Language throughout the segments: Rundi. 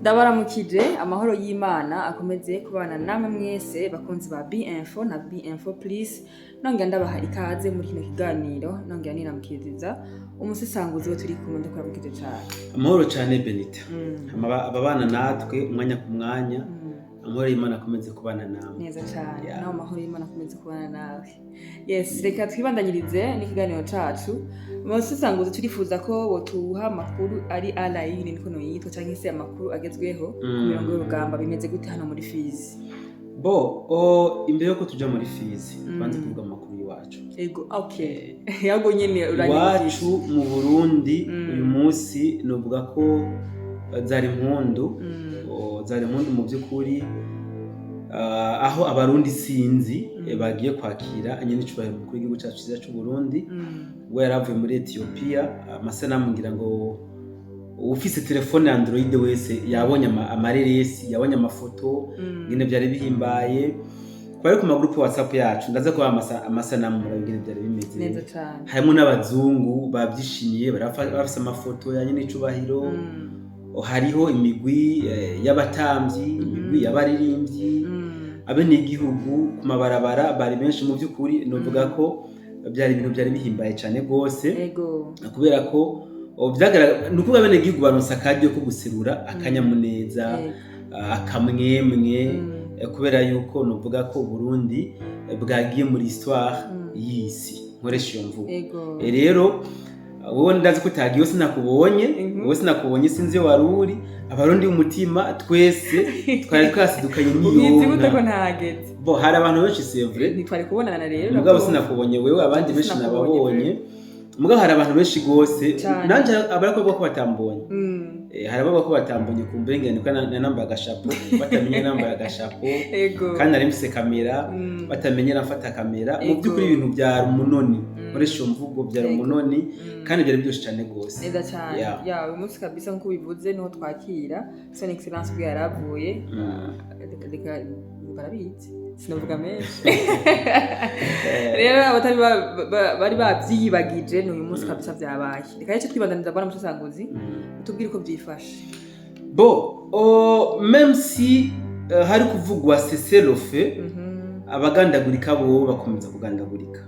Ndabaramukije, amahoro y'Imana akomeze kubana namwe mwese bakunzi ba B-Info na B-Info Plus. Nongera ndabaha ikaze muri kino kiganiro, nongera niramukiriza umusesanguzi we turi kumwe. Ndakuramukije cane. Amahoro cyane, Benita. Ababana natwe umwanya ku mwanya, amahoro y'Imana akomeze kubana namwe. Neza cane. Nawe amahoro y'Imana akomeze kubana nawe. Yes, reka twibandanyirize n'ikiganiro cacu. Umusesanguzi, turifuza ko botuha amakuru ari alayini, niko noyitwa, canke se amakuru agezweho ku mirongo y'urugamba. Bimeze gute hano muri Fizi? Bo imbere yuko tuja muri Fizi, tubanze kuvuga amakuru y'iwacu. Ego, okay, ahubwo nyene uranyibukije. Iwacu mu Burundi, uyu munsi novuga ko zari impundu. Zari impundu mu by'ukuri, aho Abarundi sinzi bagiye kwakira nyen'icubahiro umukuru w'igihugu cacu ciza c'u Burundi, ubwo yari avuye muri Ethiopia. Amasanamu, ngira ngo ufise telefone ya Android wese yabonye amareresi, yabonye amafoto ngene byari bihimbaye. Kwari ku magroupe WhatsApp yacu, ndaza kubaha amasanamu murabe ingene byari bimeze. Neza cane. Harimo n'abazungu bavyishimiye, bafise amafoto ya nyen'icubahiro. Hariho imigwi y'abatamvyi, imigwi y'abaririmbyi, abenegihugu ku mabarabara bari benshi. Mu by'ukuri novuga ko byari ibintu byari bihimbaye cyane rwose, kubera ko ni ukuvuga abenegihugu baronse akaryo ko guserura akanyamuneza, akamwemwe, kubera yuko novuga ko Burundi bwagiye muri histoire y'isi, nkoresha iyo mvugo. Rero wowe ndazi ko utagiye, sinakubonye. Wowe sinakubonye, sinzi iyo wari uri. Abarundi b'umutima twese twari twasidukanye Ubizi gute ko n'iyonka. ntahageze? Bo hari abantu benshi, c'est vrai. Ntitwari kubonana rero. Mugabo urabyumva. sinakubonye wewe, abandi benshi Sinakubonye. nababonye. Mugabo hari abantu benshi gose. Cane. Nanje abarakobwa ko batambonye. Hari abavuga ko batambonye ku mbengane ko nambaye agashapo, batamenye nambaye agashapo. Kandi nari mfise kamera, batamenye nafata kamera. Mu by'ukuri ibintu byari umunoni, nkoresha iyo mvugo, byari umunoni, kandi byari byinshi cyane rwose. Neza cyane. Ya, uyu munsi kabisa nk'uko ubivuze niho twakira Son Excellence ubwo yari avuye. Reka barabizi, sinavuga menshi. Rero abatari bari bavyiyibagije, ni uyu munsi kabisa vyabaye. Reka rero twibandaniza, bwana musasanguzi, utubwire uko vyifashe. Bon, même si hari kuvugwa cessez-le-feu, abagandagurika bo bakomeza kugandagurika.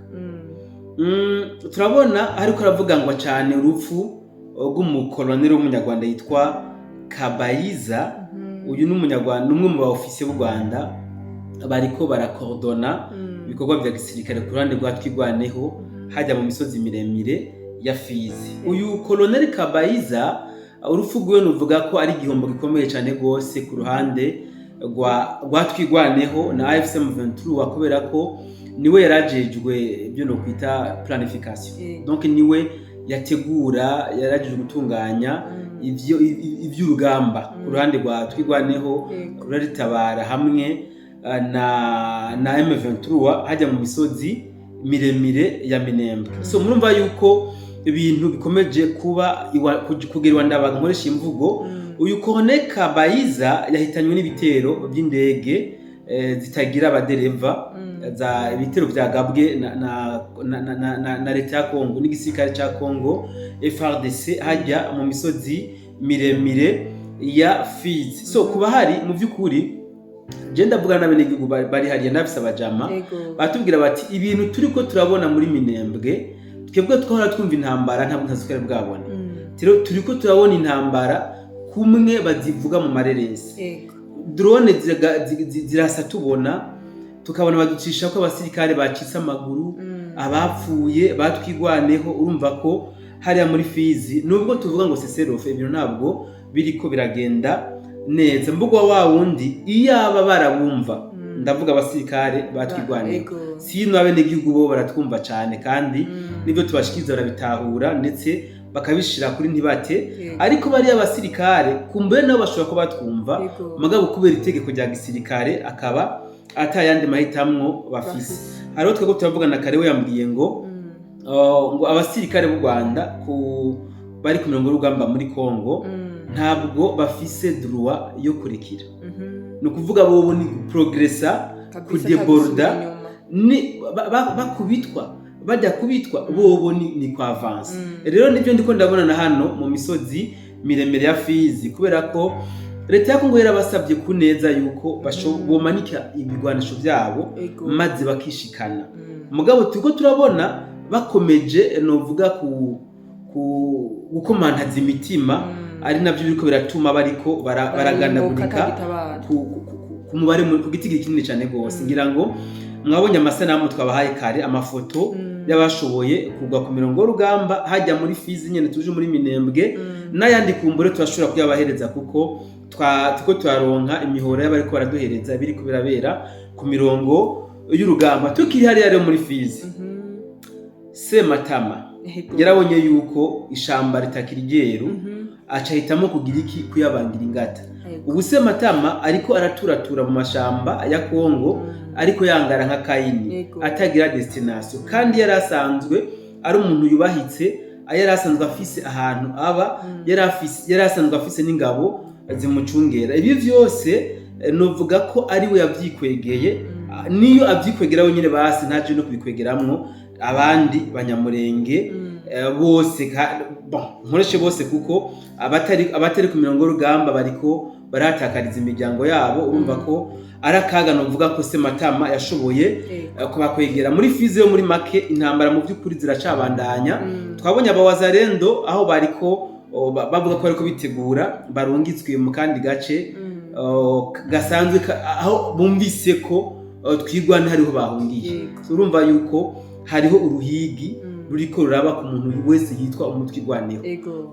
Turabona hariko haravugangwa cyane urupfu rw'umukoloneli w'umunyarwanda yitwa Kabayiza. Uyu ni umunyarwanda, umwe mu ba officiers b'u Rwanda bariko barakordona ibikorwa vya gisirikare ku ruhande rwa Twigwaneho hajya mu misozi miremire ya Fizi. Uyu koloneli Kabayiza, urupfu rwiwe nuvuga ko ari igihombo gikomeye cyane rwose ku ruhande rwa Twigwaneho na AFC M23, kubera ko niwe yarajejwe ibyo no kwita planification. Donc niwe yategura, yarajejwe gutunganya ivyo ivy'urugamba ku ruhande rwa Twigwaneho, ruraritabara hamwe na M23 hajya mu misozi miremire ya Minembwe. So murumva yuko ibintu bikomeje kuba kugera iwa Ndabaga, nkoresha imvugo. Uyu Colonel Kabayiza yahitanywe n'ibitero by'indege zitagira abadereva, za ibitero vyagabwe na leta ya Kongo n'igisirikare ca Kongo FARDC hajya mu misozi miremire ya Fizi. So kuba hari mu by'ukuri, je ndavugana n'abenegihugu bari hariya, ndafise abajama, batubwira bati ibintu turiko turabona muri Minembwe, twebwe twahora twumva intambara, ntabwo ntazi twari bwabone. Rero turiko turabona intambara kumwe bazivuga mu mareresi. Drone zirasa, tubona, tukabona baducisha ko abasirikare bacitse amaguru, abapfuye batwigwaneho. Urumva ko hariya muri Fizi, nubwo tuvuga ngo cessez-le-feu, ibintu ntabwo biriko biragenda neza. Mbugwa wa wundi iyaba barabumva, ndavuga abasirikare batwigwaneho, sino abenegihugu bo baratwumva cane, kandi nibyo tubashikiriza barabitahura, ndetse bakabishira kuri ntibate. Ariko bariya basirikare kumbure nabo bashobora kuba batwumva, mugabo kubera itegeko rya gisirikare akaba atayandi mahitamwo bafise. Bafise. Hariho twebwe turavugana kare, we yambwiye ngo ngo abasirikare b'u Rwanda ku bari ku mirongo y'urugamba muri Congo ntabwo bafise droit yo kurekira. Ni ukuvuga bobo ni guprogresa, kudeborda, kabisa inyuma. Ni bakubitwa, bajya kubitwa, bobo ni kwa avance. Rero nibyo ndiko ndabona na hano mu misozi miremire ya Fizi, kubera ko Leta ya Kongo yarabasabye ku neza yuko bomanika ibigwanisho vyabo maze bakishikana. Mugabo turiko turabona bakomeje, novuga ku gukomantaza imitima, ari navyo biriko biratuma bariko baragandagurika Bararimbuka. ku mubare ku gitigiri kinini cane gose. Ngira ngo mwabonye amasanamu twabahaye kare, amafoto y'abashoboye kugwa ku mirongo y'urugamba hajya muri Fizi nyene, tuje muri Minembwe, n'ayandi kumbure turashobora kuyabahereza, kuko tuko turaronka imihora y'abariko baraduhereza ibiriko birabera ku mirongo y'urugamba. Tukiri hariya rero muri Fizi, Sematama yarabonye yuko ishamba ritakiri ryeru, aca ahitamo kugira iki? Kuyabangira ingata. Ubu Sematama ariko araturatura mu mashamba ya Kongo, ariko yangara nka Kayini, atagira destination, kandi yari asanzwe ari umuntu yubahitse, yari asanzwe afise ahantu aba, yari asanzwe afise n'ingabo zimucungera. Ibi vyose, novuga ko ari we yavyikwegeye. Niyo avyikwegera wenyine, basi ntaje no kubikwegeramwo abandi Banyamurenge bose, bon, nkoreshe bose, kuko abatari ku mirongo y'urugamba bariko baratakariza imiryango yabo. Urumva ko ari akaga. Novuga ko Sematama yashoboye kubakwegera muri Fizi. Yo muri make, intambara mu by'ukuri ziracabandanya. Twabonye abawazarendo aho bariko bavuga ko bariko bitegura, barungitswe mu kandi gace gasanzwe aho bumvise ko Twirwaneho hariho bahungiye. So, urumva yuko hariho uruhigi ruriko ruraba ku muntu wese yitwa umutwigwaneho,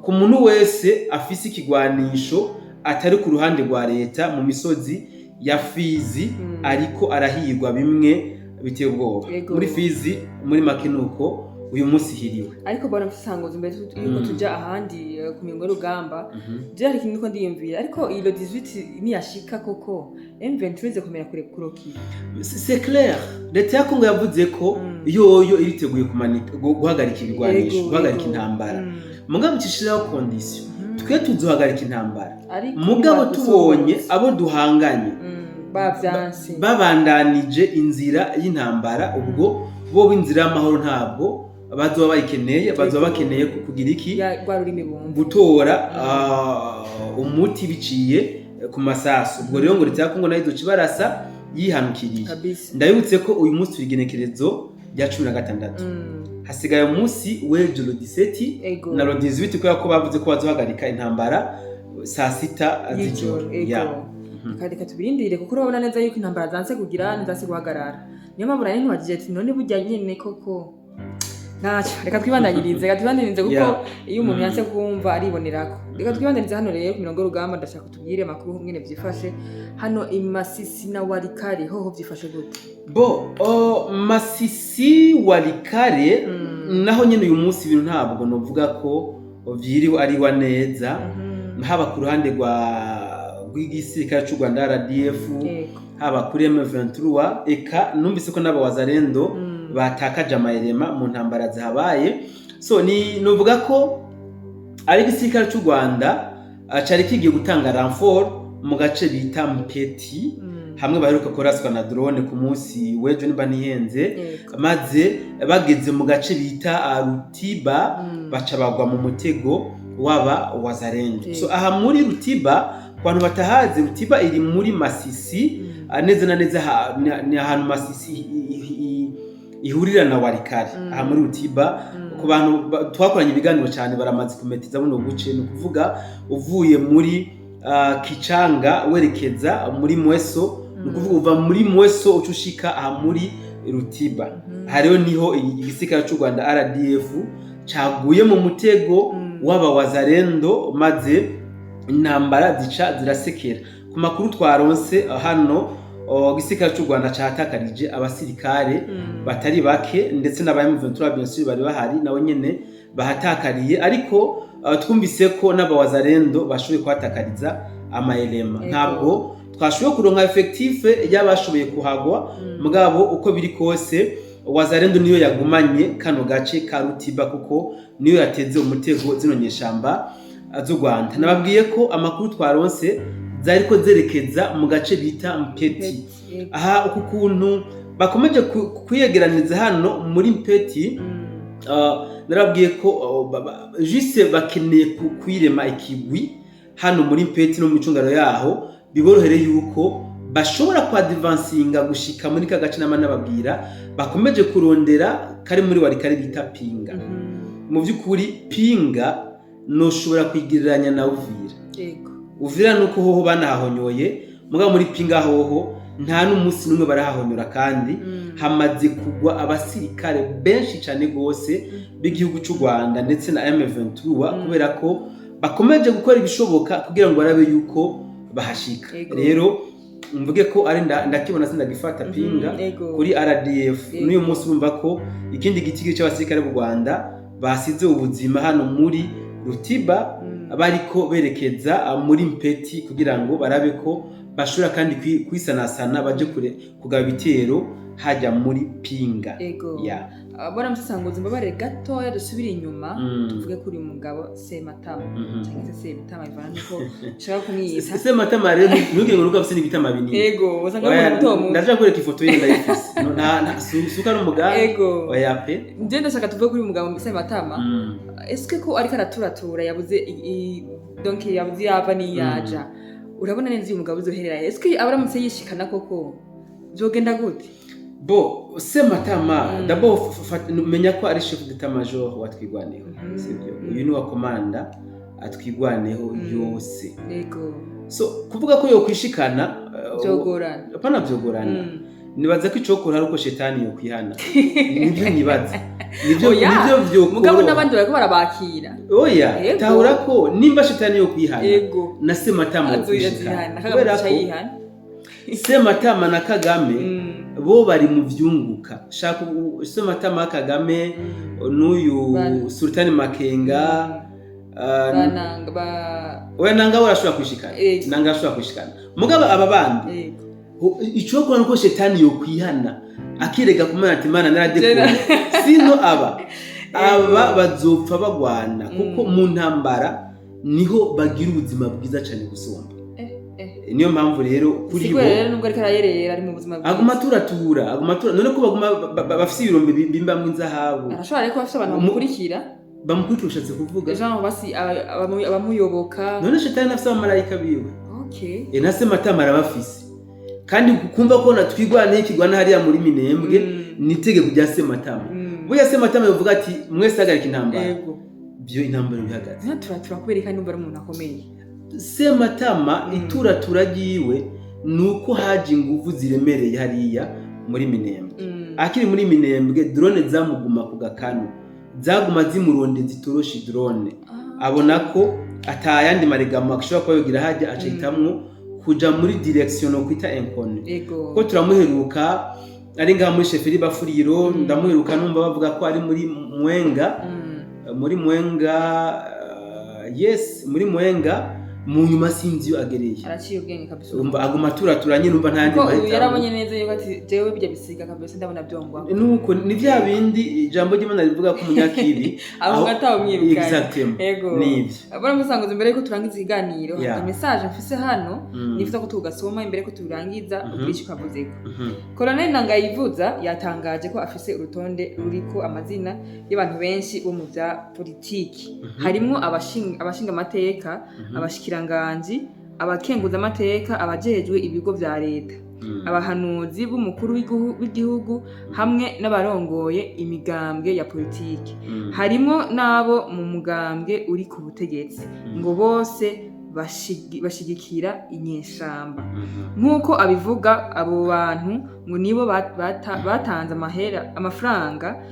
ku muntu wese afise ikigwanisho atari ku ruhande rwa leta mu misozi ya Fizi, ariko arahirwa bimwe biteye ubwoba. Muri Fizi muri make nuko uyu munsi hiriwe. Ariko bwana mfisangozi, mbere yuko tuja ahandi, ku mirongo y'urugamba, je hari ikintu niko ndiyumvira. Ariko iyo 18 niyashika koko, M23 izokomera kure kuroki? C'est clair, leta ya Kongo yavuze ko yoyo iriteguye kumanika, guhagarika ibigwanisho, guhagarika intambara, mugabo icishiraho condition: twe tuzohagarika intambara, ariko mugabo tubonye ntibadusohotse. abo duhanganye Bavyanse. babandanije inzira y'intambara, ubwo bo inzira y'amahoro ntabwo bazoba bayikeneye. Bazoba bakeneye kugira iki? Ya rwa rurimi bumva. Gutora umuti biciye ku masasu. Ubwo rero ngo leta ya Kongo nayo izoca ibarasa yihanukiriye. Ndabibutse ko uyu munsi turi igenekerezo rya 16, hasigaye umunsi w'ejo, le 17 na le 18, kubera ko bavuze ko bazohagarika intambara saa 6 z'ijoro. Y'ijoro. Ya. Reka tubirindire, kuko urabona neza yuko intambara zanse kugira ntizanse guhagarara. Niyo mpamvu nari ntubajije ati: "None burya nyene koko?" Ntacyo, reka twibandanirize kuko iyo umuntu yanse kumva aribonerako. Reka twibandanirize hano rero ku mirongo y'urugamba. Ndashaka tubwire amakuru ngene vyifashe hano i Masisi na Walikale. Hoho vyifashe gute? Bo Masisi, Walikale, naho nyene uyu munsi ibintu ntabwo novuga ko vyiriwe ariwa neza, haba ku ruhande rw'igisirikare c'u Rwanda RDF, haba kuri M23, eka numvise ko n'abawazarendo batakaje amayirema mu ntambara zihabaye. So ni novuga ko ari igisirikare c'u Rwanda cari kigiye gutanga renfort mu gace bita Mpeti, hamwe baheruka kuraswa na drone ku munsi w'ejo nimba ntihenze, maze bageze mu gace bita Rutiba, baca bagwa mu mutego w'aba wazarendo. So aha muri Rutiba, ku bantu batahazi, Rutiba iri muri Masisi, neza na neza ni ahantu Masisi ihurira na Walikale. Aha muri Rutiba, ku bantu twakoranye ibiganiro cyane baramaze kumetiza buno buce. Ni ukuvuga uvuye muri Kicanga werekeza muri Mweso, ni ukuvuga uva muri Mweso uca ushika aha muri Rutiba. Aha rero niho igisirikare c'u Rwanda RDF caguye mu mutego w'aba wazarendo, maze intambara zica zirasekera. Ku makuru twaronse hano, igisirikare c'u Rwanda cahatakarije abasirikare batari bake, ndetse n'aba M23 bien sûr bari bahari nabo nyene bahatakariye, ariko twumvise ko n'abawazarendo bashoboye kuhatakariza amayelema. Ntabwo twashoboye kuronka effectif y'abashoboye kuhagwa, mugabo uko biri kose wazarendo niyo yagumanye kano gace ka Rutiba, kuko niyo yateze umutego zino nyeshamba z'u Rwanda. Nababwiye ko amakuru twaronse zariko zerekeza mu gace bita Mpeti. Aha uku kuntu bakomeje kwiyegeraniza hano muri Mpeti, narabwiye ko juste bakeneye kwirema ikigwi. hano muri Mpeti no mu micungano yaho, biborohere yuko bashobora kuadvancinga gushika muri ka gace nama nababwira bakomeje kurondera, kari muri Walikale bita Pinga. Mu by'ukuri Pinga noshobora kwigereranya na Uvira. Uvira nuko hoho banahahonyoye, mugabo muri Pinga hoho nta n'umunsi n'umwe barahahonyora, kandi hamaze kugwa abasirikare benshi cyane gose b'igihugu cy'u Rwanda ndetse na M23, kubera ko bakomeje gukora ibishoboka kugira ngo barabe yuko bahashika. Rero mvuge ko ari ndakibona sindagifata Pinga kuri RDF. N'uyu munsi urumva ko ikindi gitigi cy'abasirikare b'u Rwanda basize ubuzima hano muri Rutiba, bariko berekeza muri Mpeti kugira ngo barabe ko bashobora kandi kwisanasana baje kure kugaba ibitero hajya muri Pinga. Ya. Bwana Musasanguzi, mbabarire gatoya dusubire inyuma, tuvuge kuri uyu mugabo Sematama, cyangwa se Sebitama, bivana nuko ushaka kumwita. Sematama rero, ntugire ngo nuko afise n'ibitama binini. Ego, usanga ari Oya, umuntu muto muto. Ndaja kwereka ifoto yiwe, ndayifise. No, nta suka n'umugambi. Oya pe. Nje ndashaka tuvuge kuri uyu mugabo Sematama. Eske ko ariko araturatura, yabuze donc yabuze yava n'iyaja, urabona neza uyu mugabo uzoherera? Eske abaramutse yishikana koko vyogenda gute? Bo Sematama, d'abord menya ko ari chef d'état major wa Twigwaneho, sibyo? Uyu ni wa komanda Atwigwaneho yose. So kuvuga ko yokwishikana, Vyogorana. Apana, vyogorana. Nibaza ko icokora ari uko shetani yokwihana, nibyo nibaza, nibyo. Oya, nibyo mugabo vyokoroha. n'abandi bariko barabakira. Oya, tahura ko nimba shetani yokwihana, na Sematama yokwishikana, Azihana Kagame kubera aca ko yihana. Sematama na Kagame bo bari mu vyunguka. Shaka Sematama, Kagame, n'uyu Sultani Makenga, Bananga ba oya, Nanga we arashobora kwishikana. Nanga arashobora kwishikana, mugabo aba bandi, icokora nuko shetani yokwihana, akirega ku Mana ati: "Mana, naradekuye." Sino aba bazopfa bagwana, kuko mu ntambara niho bagira ubuzima bwiza cyane gusumba. Niyo mpamvu rero kuri bo Sigura rero, nubwo ariko arayerera, ari mu buzima bwiza. Aguma aturatura, aguma atura. None ko baguma bafise ibirombe bimbamwo inzahabu. Arashobora ariko afite abantu bamukurikira. Bamukurikira ushatse kuvuga? Jean basi abamuyoboka. None shetani afise abamarayika biwe. E, na Sematama arabafise, kandi kumva ko natwigwana ikigwana hariya muri Minembwe, ni itegeko rya Sematama. Burya Sematama bivuga ati: "Mwese hagarika intambara." Byo intambara bihagaze. Ntituratura kubera kandi numva ari umuntu akomeye. Sematama, ituratura ryiwe ni uko haje inguvu ziremereye hariya muri Minembwe. Akiri muri Minembwe, drone zamuguma ku gakanu, zaguma zimurondeza itoroshi drone. Abona ko atayandi maregamo ashobora kuba yogira hajya, acahitamwo kuja muri direction no kwita inconnue. Ko turamuheruka ari ngaha muri chefferie Bafuriro. Ndamuheruka numva bavuga ko ari muri Mwenga. Muri Mwenga, yes, muri Mwenga. Mu nyuma sinzi iyo agereye. Araciye ubwenge kabisa. Umva, aguma aturatura nyine, umva nta yandi Kuko uyu mahitamo. yarabonye neza yuko ati: "Jewe bijya bisiga kabisa, ndabona byongwa." Nuko ni bya bindi ijambo ry'Imana rivuga ko umunyakibi aho atawumwirukanye. Exactement. Nibyo. Abona musanguzi, mbere yuko turangiza ikiganiro, hari message mfise hano, nifuza ko tugasoma imbere ko turangiza, ugira icyo ukavuzeko. Colonel Nangayivuza yatangaje ko afise urutonde ruriko amazina y'abantu benshi bo mu bya politiki, harimwo abashinga amateka, abashikiranganji, abakenguza amateka, abajejwe ibigo vya leta, abahanuzi b'umukuru w'igihugu hamwe n'abarongoye imigambwe ya politiki, harimwo n'abo mu mugambwe uri ku butegetsi. Ngo bose bashigikira inyeshamba. Nk'uko abivuga, abo bantu ngo nibo batanze amahera, amafaranga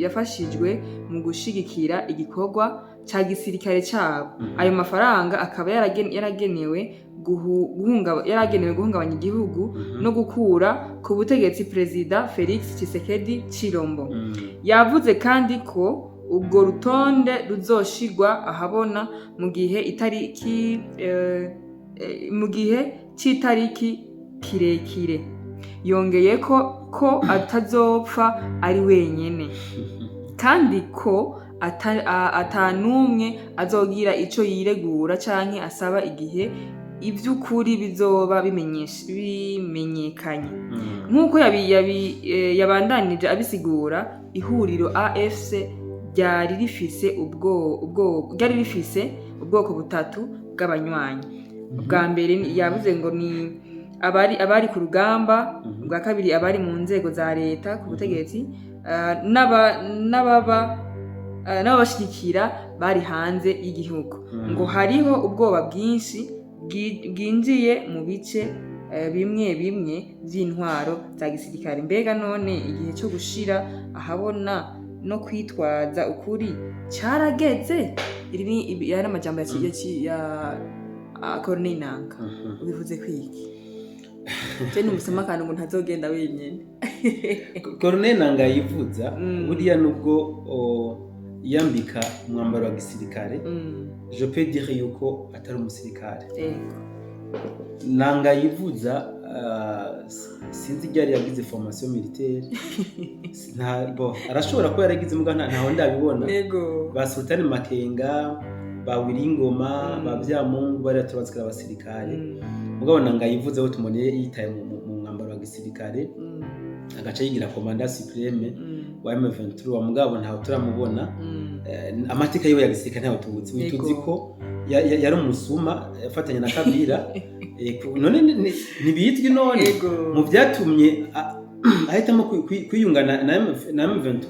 yafashijwe mu gushigikira igikorwa ca gisirikare cabo. Ayo mafaranga akaba yaragenewe guhungabanya igihugu no gukura ku butegetsi Perezida Felix Tshisekedi Chilombo. Yavuze kandi ko urwo rutonde ruzoshigwa ahabona mu gihe itariki mu gihe c'itariki kirekire. Yongeye ko atazopfa ari wenyene, kandi ko atanumwe azogira ico yiregura canke asaba igihe ivy'ukuri bizoba bimenyekanye. Nk'uko yabandanije abisigura, ihuriro AFC ryari rifise ubwo ryari rifise ubwoba ko Ubwoko butatu bw'abanywanyi. Ubwa mbere yavuze ngo ni abari ku rugamba, ubwa kabiri abari mu nzego za leta ku butegetsi, n'ababa n'ababashigikira bari hanze y'igihugu. Ngo hariho ubwoba bwinshi bwinjiye mu bice bimwe bimwe vy'intwaro za gisirikare. Mbega none igihe cyo gushira ahabona no kwitwaza ukuri carageze? Iri ni yari amajambo ya Corneille Nanga. Ubivuze kwiki? Je numusoma akantu ngo ntazogenda wenyene. Corneille Nanga yivuza, buriya nubwo yambika umwambaro wa gisirikare, je peux dire yuko atari umusirikare. Nanga yivuza, sinzi ryari yagize formation militaire. Bo arashobora kuba yaragize, muga ntaho ndabibona. Ba Sultani Makenga, ba Wiringoma, ba Byamungu bari turabazi abasirikare. Mugabo Nanga yivuze aho tumuboneye yitaye mu mwambaro wa gisirikare, agaca yigira commandant suprême wa M23, mugabo ntaho turamubona. Amateka yiwe ya gisirikare ntaho tuzi. Tuzi ko yari umusuma yafatanya na Kabila. None ntibizwi none mu byatumye ahitamo kwiyunga na M23.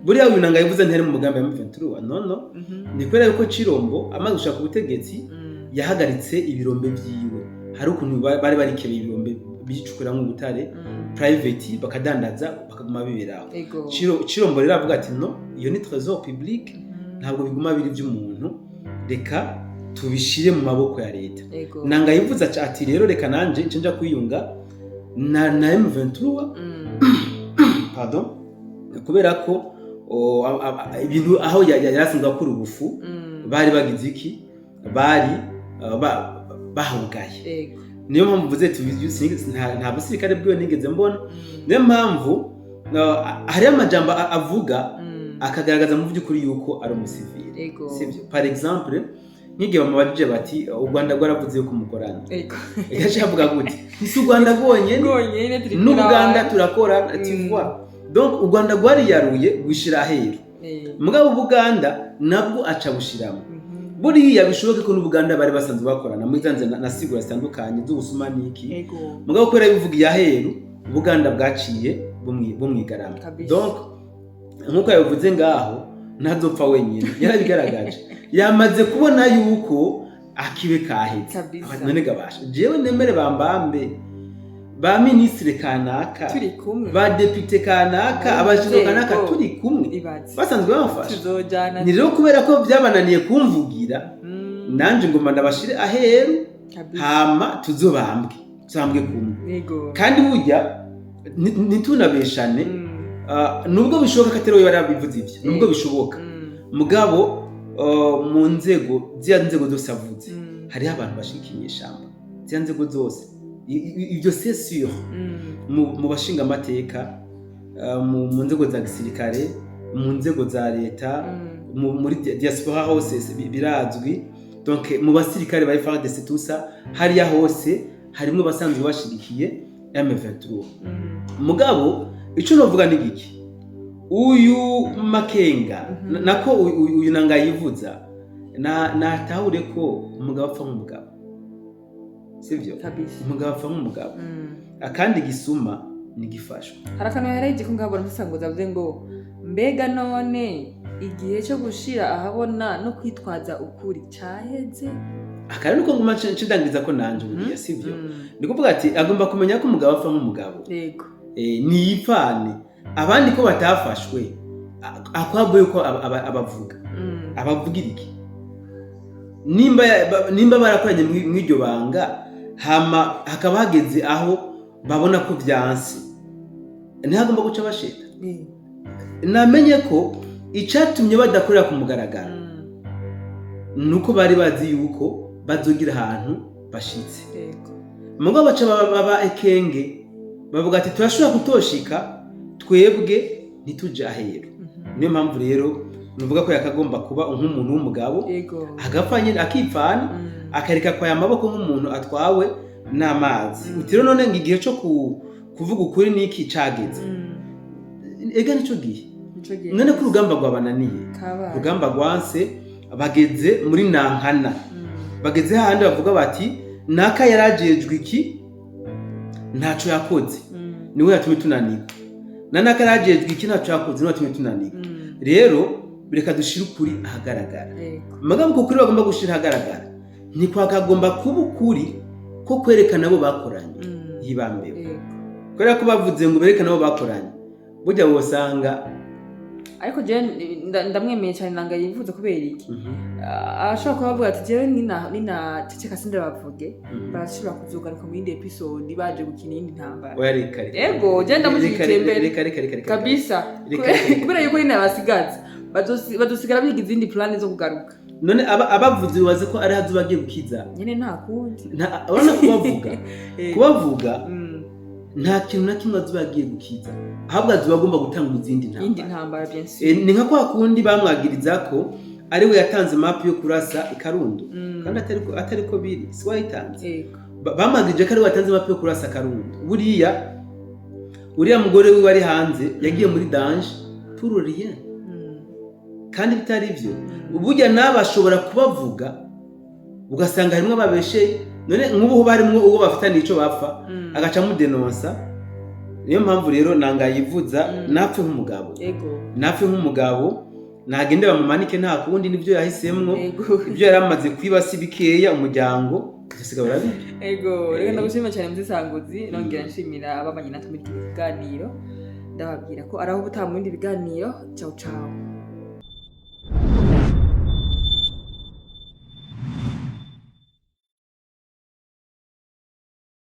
Buriya uyu Nanga yivuze ntari mu mugambi wa M23, no ni kubera yuko Chirombo amaze gushaka ubutegetsi, yahagaritse ibirombe vyiwe. Hari ukuntu bari barikebeye ibirombe bicukuramwo ubutare private, bakadandaza, bakaguma biberaho. Chirombo rero avuga ati: "No, iyo ni trésor public, ntabwo biguma biri by'umuntu, reka tubishire mu maboko ya leta." Nanga yivuze ati: "Rero reka nanje nce nja kwiyunga na M23." Pardon. Kubera ko ibintu aho yari asanzwe akura ubufu, bari bagize iki, bari bahugaye. Niyo mpamvu mvuze ati nta busirikare bwiwe nigeze mbona. Niyo mpamvu hariyo amajambo avuga, akagaragaza mu by'ukuri yuko ari umusivile. Sibyo? Par exemple, nk'igihe bamubajije bati: "U Rwanda rwaravuze yuko mukorana," yaciye avuga gute? "Si u Rwanda rwonyene, rwonyene, turi n'Ubuganda kumwe. turakorana." Tu vois, donc u Rwanda rwariyaruye gushira aheru, mugabo Ubuganda nabwo aca bushiramo. Buriya bishoboke ko n'Ubuganda bari basanzwe bakorana muri za nzira na sigura zitandukanye z'ubusuma n'iki. Mugabo kubera bivugiye aheru, Ubuganda bwaciye bumwigarama. Donc nk'uko yabivuze ngaho, ntazopfa wenyine. Yarabigaragaje, yamaze kubona yuko akiwe kaheze. None gabasha jewe nemere bambambe ba minisitiri kanaka, turi kumwe, ba député kanaka, mu abashinzwe kanaka, nzego. Turi kumwe, Ibaze. basanzwe bamufasha. Tuzojana. Ni rero kubera ko byabananiye kumvugira, nanje ngomba ndabashire aheru, hama tuzobambwe kumwe. Kandi burya ntitunabeshane, nubwo bishoboka ko atari we yarabivuze ivyo, nubwo bishoboka, mugabo mu nzego, ziriya nzego zose avuze, hariho abantu bashika inyeshamba, ziriya nzego zose. Ivyo c'est sûr. Mu bashinga amateka, mu nzego za gisirikare, mu nzego za leta, muri diaspora hose birazwi. Donc mu basirikare ba FARDC, tout ça, hariya hose harimwo basanzwe bashigikiye M23. Mugabo ico novuga ni giki? Uyu Makenga, nako uyu Nangayivuza, na natahure ko umugabo apfa nk'umugabo, sivyo? Kabisa. Umugabo apfa nk'umugabo. Akandi gisuma ntigifashwe. Hari akantu yahereje ko ngabona musango avuze ngo: "Mbega none igihe cyo gushira ahabona no kwitwaza ukuri caheze?" Akari nuko nguma ndangiza ko nanje buriya sivyo. Ni kuvuga ati agomba kumenya ko umugabo apfa nk'umugabo. Niyipfane abandi ko batafashwe, akwabwo yuko abavuga, abavugira iki? Nimba barakoranye mw'iryo banga, hama hakaba hageze aho babona ko vyanse, ntihagomba guca basheta. Namenye ko icatumye badakorera ku mugaragaro nuko bari bazi yuko bazogira ahantu bashitse. Mugabo baca baba ekenge, bavuga ati: "Turashobora kutoshika twebwe ntituje aheru." Niyo mpamvu rero nuvuga ko yakagomba kuba nk'umuntu w'umugabo, agapfa nyine akipfana, akareka kwaya amaboko nk'umuntu atwawe n'amazi. Uti rero none ngo igihe cyo kuvuga ukuri niki cageze? Ega nico gihe. Nico gihe. None ko urugamba rwabananiye, Kabaye. urugamba rwanse. Bageze muri nankana, bageze hahandi bavuga bati naka yarajejwe iki, ntaco yakoze, niwe yatumye tunanirwa, na naka yarajejwe iki, ntaco yakoze, niwe yatumye tunanirwa. Rero reka dushire ukuri ahagaragara. Mugabo uko kuri bagomba gushira ahagaragara ntikwakagomba kuba ukuri ko kwerekana abo bakoranye yibambewe, kubera ko bavuze ngo berekane abo bakoranye, burya wosanga. Ariko jewe ndamwemeye cyane nanga yivuze. Kubera iki? Ah, ashobora kuba avuga ati jewe nina ceceka sindabavuge, barashobora kuzogaruka mu yindi episode baje gukina iyindi ntambara. Oya, reka, reka. Ego, jewe ndamushyigikiye Reka, mbere. reka, reka, reka, reka. Kabisa. Reka, reka, reka. Kubera yuko nyine abasigaza bazosigara biga izindi plan zo kugaruka. None abavuze bibaze ko ari hazo bagiye gukiza? Nyine nta kundi. Urabona kubavuga, kubavuga, nta kintu na kimwe azoba agiye gukiza, ahubwo azoba agomba gutanga izindi iyindi ntambara. Ntambara, bien sûr. Ni nka kwa kundi bamwagiriza ko ari we yatanze map yo kurasa ikarundo, kandi atari ko biri, si we wayitanze. Bamwagirije ko ari we watanze map yo kurasa Karundo. Buriya uriya mugore wiwe ari hanze yagiye muri danger pour rien, kandi bitari byo. Burya nawe bashobora kubavuga ugasanga harimwo ababesheye. None nk'ubu barimwo uwo bafitaniye ico bapfa, agaca amudenonsa. Niyo mpamvu rero nanga yivuza, napfe nk'umugabo. Napfe nk'umugabo, nagende bamumanike, nta kundi, nibyo yahisemwo. Ibyo yari amaze kwiba si bikeya, umuryango dusiga barabiba. Ego, reka ndagushimira cyane muzisanguzi, nongera nshimira ababanye natwe muri iki kiganiro, ndababwira ko ari aho ubutaha mu bindi biganiro. Ciao ciao.